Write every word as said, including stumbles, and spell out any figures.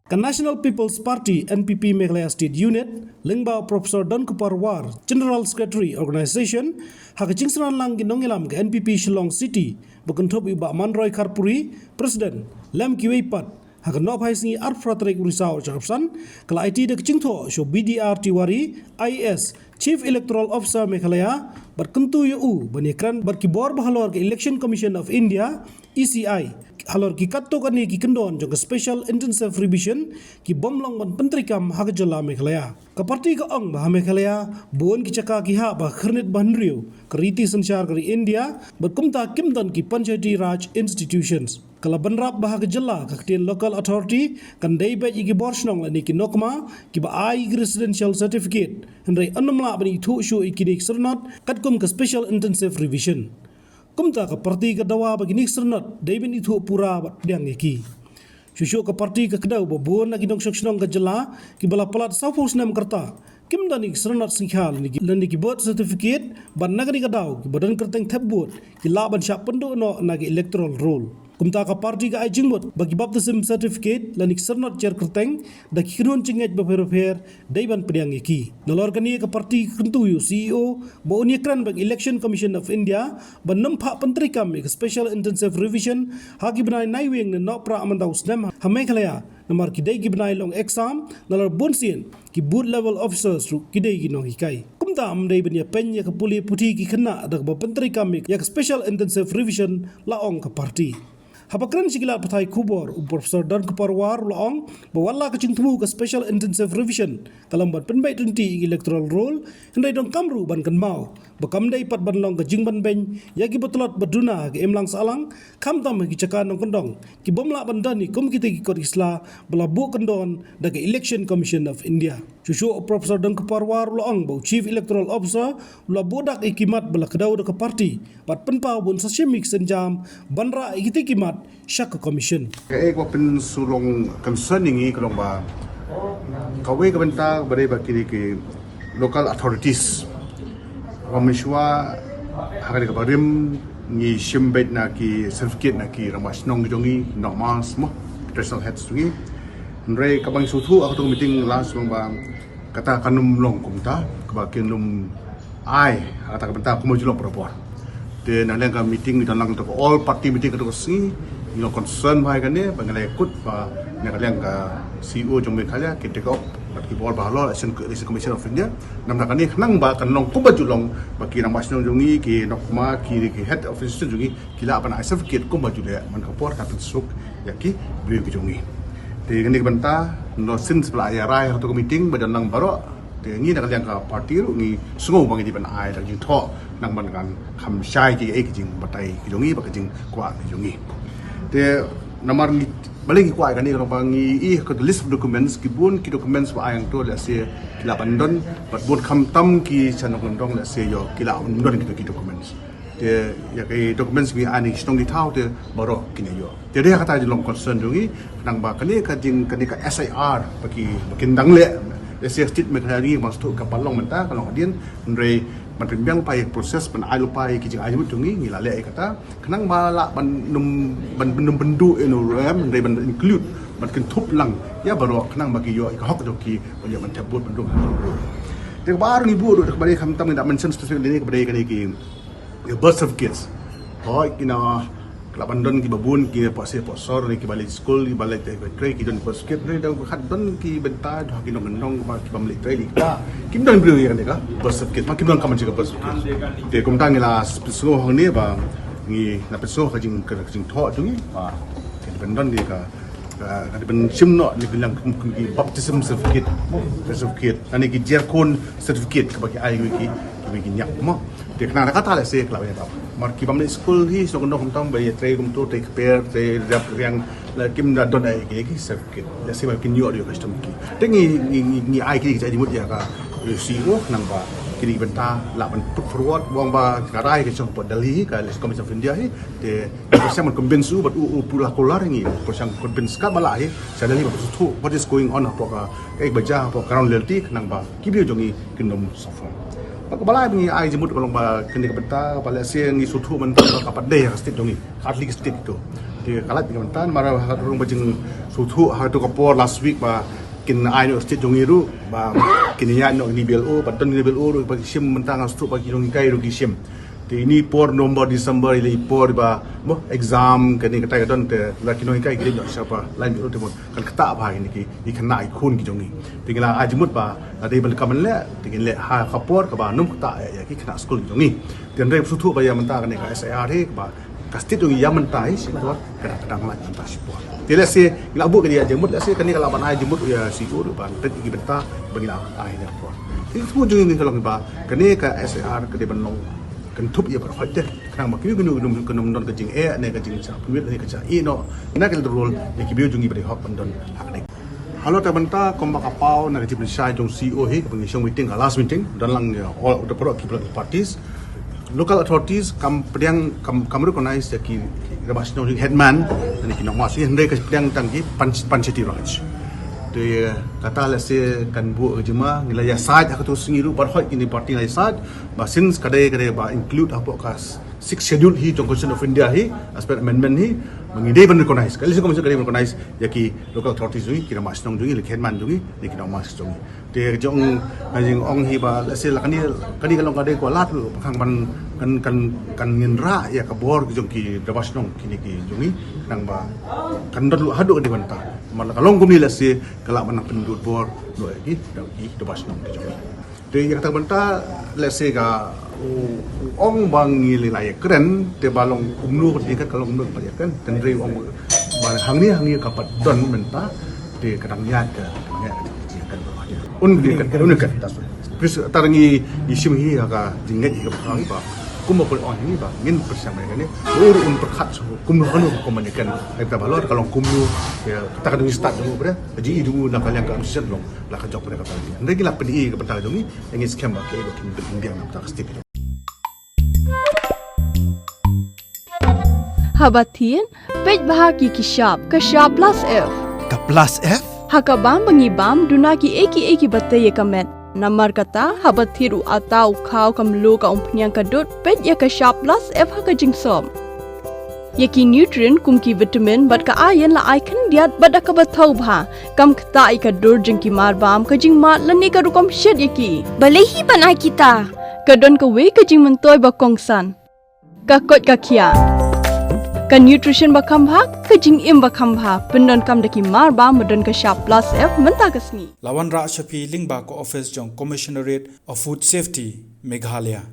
Ka National People's Party, N P P, Meghalaya State Unit, lyngba Professor Donkupar War, General Secretary Organisation, ha ka jingsynran lang ki nongïalam ka N P P Shillong City, ba kynthup ïa u Bah Manroy Kharpuri, President, lem kiwei pat, ha ka nohphai sngi arphew phra tarik u Risaw arhajar khatsan, ka la aiti da ka jingthoh sha u B D R Tiwari, I A S, Chief Electoral Officer Meghalaya, bad kyntu ïa u ban ïakren bad ki bor ba halor ka Election Commission of India, E C I, halor ki katto katne ki kyndon jong ka Special Intensive Revision, ki bym long ban pyntreikam ha ka jylla Meghalaya. Ka party ka ong ba ha Meghalaya bun ki jaka ki hap ha ka khyrnit ba hynriew ka riti synshar ka ri India, bad kumta kim don ki Panchayati Raj institutions. Ka la bynrap ba ha ka jylla ka ktien local authority kan dei beit ïa ki bor shnong lane ki nokma kiba ai ïa ki residential certificate, hynrei ym lah ban ithuh shuh ïa kine ki syrnod katkum ka Special Intensive Revision. Kumta ka party ka dawa ba kine ki syrnod dei ban ithuh pura bad pdiang ïa ki. Shuh shuh ka party ka kdew ba bun na ki nongshong shnong ka jylla kiba la palat sawphew snem ka rta kim don ïa ki syrnod synshar lane ki, lane ki birth certificate, bad na kane ka daw kiba don kyrteng thep vote ki lah ban shah pynduh noh na ki electoral roll. Kumta ka party ka ai jingmut ba ki baptism certificate lane ki syrnod jer kyrteng da ki kynhun jingngeit bapher bapher dei ban pdiang ïa ki. Nalor kane ka party ka kyntu ïa u C E O ba un ïakren bad ka Election Commission of India ban ym phah pyntreikam ïa ka Special Intensive Revision ha ki bnai Naiwieng ne Nohprah mynta u snem ha Meghalaya, namar ki dei ki bnai long exam, nalor bunsien ki booth level officers ruh ki dei ki nonghikai. Kumta ym dei ban ïapeiñ ïa ka pule puthi ki khynnah da kaba pyntreikam ïa ka Special Intensive Revision, la ong ka party. Haba kren sha ki lad pathai khubor, u Professor Donkupar War u la ong ba wat la ka jingthmu ka Special Intensive Revision ka long ban pynbeit ryntih ïa ka electoral roll, hynrei donkam ruh ban kynmaw ba kam dei pat ban long ka jingbanbeiñ ïa kiba tlot ba duna ha ka imlang sahlang, khamtam ha ki jaka nongkyndong ki bym lah ban don ïa kum kita ki kot ki sla ba la buh kyndon da ka Election Commission of India. Shuh shuh u Professor Donkupar War u la ong ba u Chief Electoral Officer u la buh dak ïa ki mat ba la kdew da ka party bad pynpaw ba un sa shim ïa ki sienjam ban rah ïa kita ki mat sha ka Commission. Kaei kaba pynsulong concern ïa ngi ka long ba kawei ka bynta ba dei ba kine ki local authorities ba mynshuwa ha kane ka barim ngi shim beit na ki certificate na ki rangbah shnong jong ngi, nongmas mo, traditional heads jong ngi. Hynrei kaba ngi sngewthuh ha kato ka meeting last long ba kata kan ym long kumta, kaba kin ym ai ha kata ka bynta kumba ju long barabor. Te na liang ka meeting ngi don lang to all party meeting kato ka sngi, ngi long concern ba ha kane ba ngi la ïakut ba na ka liang ka C E O jong Meghalaya kin take up bad ki bor ba halor Election, Election Commission of India. Namar kane khnang ba kan long kumba ju long ba ki rangbah shnong jong ngi, ki nongma, ki, ki head of institution jong ngi ki lah ban ai certificate kumba ju leh man ka por, kan pynsuk ïa ki briew ki jong ngi. Te kane ka bynta, no, since ba la ïa rai ha kato ka meeting ba don lang baroh, te ngi na ka liang ka party ruh ngi sngew ba ngi dei ban ai da ka jingthoh, nang ban kan kham shai ki, eh, ki jingbatai ki jong ngi bad ki jingkwah ki jong ngi. Te namar ngi, balei ngi kwah kane, ka long ba ngi ïohi ka list of documents, ki bun ki documents ba ai hangto lehse ki lah ban don, bad bun khamtam ki shnong kyndong lehse ïoh ki lah ban don kita ki documents. Te ïa ki documents ngi ai na ki shnong ki thaw te baroh kin ïoh. Te dei kata jong long concern jong ngi, khnang ba kane ka jing, kane ka S I R ba ki, ba kin dang leh. Lehse state Meghalaya ngi ba sdang ka, ba long mynta ka long hadien, hynrei ban pynbiang lypa ïa ka process, ban ai lypa ïa ki jingai jingmut jong ngi, ngi la leh ïa kata khnang ba lah ban nym, ban, ban nym pynduh ïa u ruh em, hynrei ban include, ban kynthup lang ïa baroh khnang ba ki ïoh ïa ka hok jong ki ban ïoh ban thep vote, ban rung ha ka vote. Te kaba ar ngi buh ruh, kaba dei khamtam ngi da mention specifically ne, kaba dei kane ki, ki birth certificates. Hooid, ki na, ki lah ban don kiba bun, ki poi sha, poi sor ne, kiba leit skul, kiba leit, eh, trei, ki don birth certificate, ne, da khat don ki bynta jong ki nongkyndong ba ki bym leit trei lei, ki bym don briew ïa kane ka birth certificate, ma ki bym don ka man ka birth certificate. Te kumta ngi la pynsngew hangne ba ngi la pynsngew ka jing, ka jingthoh jong ngi ba ki bym don ïa ka, ka, ka bym shim noh ne, ki nang kum, kum ki baptism certificate, certificate, ne ki jerkhun certificate kaba ki ai ki, ki, ki ñiah mo. Te khnang kata lehse ka la ïa ba mar ki bym leit skul hi, shnong kyndong kumta ba ïa trei kumto, trei kper, trei rep riang, la kim da don ai ki, ki certificate. Lehse ba kin ïoh ïa ka custom key. Te ngi, ngi, ngi, ngi ai ki, ki jingmut ïa ka, eh, C E O khnang ba kine ki bynta lah ban put forward, ba ong ba ka rai ka shong pat Delhi, ka Election Commission of India hi. Te ngi pyrshang ban convince u, bad u, u pura kular ngi pyrshang convince katba lah hi sha Delhi ba shu what is going on hapoh ka, ka, eh, ba jia hapoh ground reality, khnang ba ki briew jong ngi kin ym suffer. Bad kaba lai ba ngi ai jingmut ka long ba kane ka bynta ba lehse ngi sngewthuh mynta ba ka pat dei ha ka state jong ngi, hardly ka state to. Ka lait ka mynta namar ha rung ba jingsngewthuh ha tu ka por last week ba kin ai noh state jong ngi ruh ba kin ïa noh ni B L O ba don ni B L O ruh ba ki shim mynta nga sngewthuh ba ki nonghikai ruh ki shim. Te ini por November December ila i por ba mo exam kane katai ka don te la ki nonghikai ki dei noh sha ba lain B L O te mo kan kata ba ini ki i khynnah i khun ki jong ngi. Te ngi la ai jingmut ba la dei ban ka man leh te ngin leh ha ka por kaba nym kata ïa ki khynnah skul ki jong ngi. Te hynrei sngewthuh ba ïa mynta kane ka S I R hi ba ka state jong ngi ïa mynta hi shi por ka dang ka dang lait mynta shi por. Te lehse ngi la buh kane ïa jingmut lehse kane ka la ban ai jingmut ïa shi por ban tet ki bynta ba ngi la ai ïa por. Te sngewthuh jong ngi ka long ba kane ka S I R ka dei ban long kynthup ïa baroh te khnang ba kino kino kino kino don ka jingeh ne ka jingshah pynwit ne ka shah ïeh noh na ka role ïa ki briew jong ngi ba dei hok ban don ha kane. Halor ta bynta kumba ka paw na ka jingpynshai jong C E O hi kaba ngi shong meeting ka last meeting don lang ïa all of the product ki political parties, local authorities kam pdiang kam kam recognize ïa ki Rangbah Shnong headman ne ki nongmas hi hynrei ka pdiang tang ki Pan- Panchayati Raj. Te kata lehse kan buh ka jingma ngi la ïasaid ha katu sngi ruh baroh kine party la ïasaid ba since ka dei ka dei ba include hapoh ka Sixth Schedule hi jong Constitution of India hi as per amendment hi ba ngi dei ban recognize ka lehse ka dei ban recognize ïa ki local authorities jong ngi ki Rangbah Shnong jong ngi ki headman jong ngi ne ki nongmas jong ngi. Te jong nga jingong hi ba lehse la kane kane ka long ka dei ka lad ruh ba khang ban kan kan kan ngin rah ïa ka bor ki jong ki Rangbah Shnong kine ki jong ngi nang ba kan don ruh haduh ka dei bynta. Namar la ka long kumne lehse ka lah ban nang pynlut bor ruh ïa ki Rangbah Shnong ki jong ngi. Te ïa kata bynta lehse ka u u ong ba ngi la ïakren te ba long kumno ka ïakren ka long kumno ka ïakren te hynrei u ong ba hangne hangne ka pat don mynta te ka dang ïaid ka dang ïaid ka ïakren ba un ïakren un ïakren. Please tar ngi ngi shim hi ha ka jingngeit hi ka ba kumba pun ong hi ba ngin pyrshang ïa kane ur un pyrkhat kumno kumno kumba ïakren. Ai ta ba long ka long kumno ïa ta ka dang start dulu bre ji i dulu na ka liang ka am shisha long. La ka jop ïa ka pyrthei. Hynrei ngi la pyni ka bynta jong ngi, ngi skhem ba ka ïa ka kin biang na bynta ka state. Haba thied, peit bha ki ki shap, ka shap plus F. Ka plus F? Ha ka bam ba ngi bam, duna ki ei ki ei ki ba tei ïa ka met. Namar kata, haba thied u ata u khaw ka mluh ka umphniang ka dud, peit ïa ka shap plus F ha ka jingsop. Ïa ki nutrient kum ki vitamin bad ka iron la ai khyndiat bad da kaba thaw bha. Kam ktah ïa ka dur jong ki marbam ka jingmad lane ka rukom shet ïa ki. Balei hi ban ai kita? Ka don kawei ka jingmyntoi ba kongsan. Ka koit ka khiah. Ka nutrition ba kham bha, ka jingim ba kham bha. Pyndonkam da ki marbam ba don ka shap plus F mynta ka sngi. La wanrah sha phi lyngba ka office jong Commissionerate of Food Safety, Meghalaya.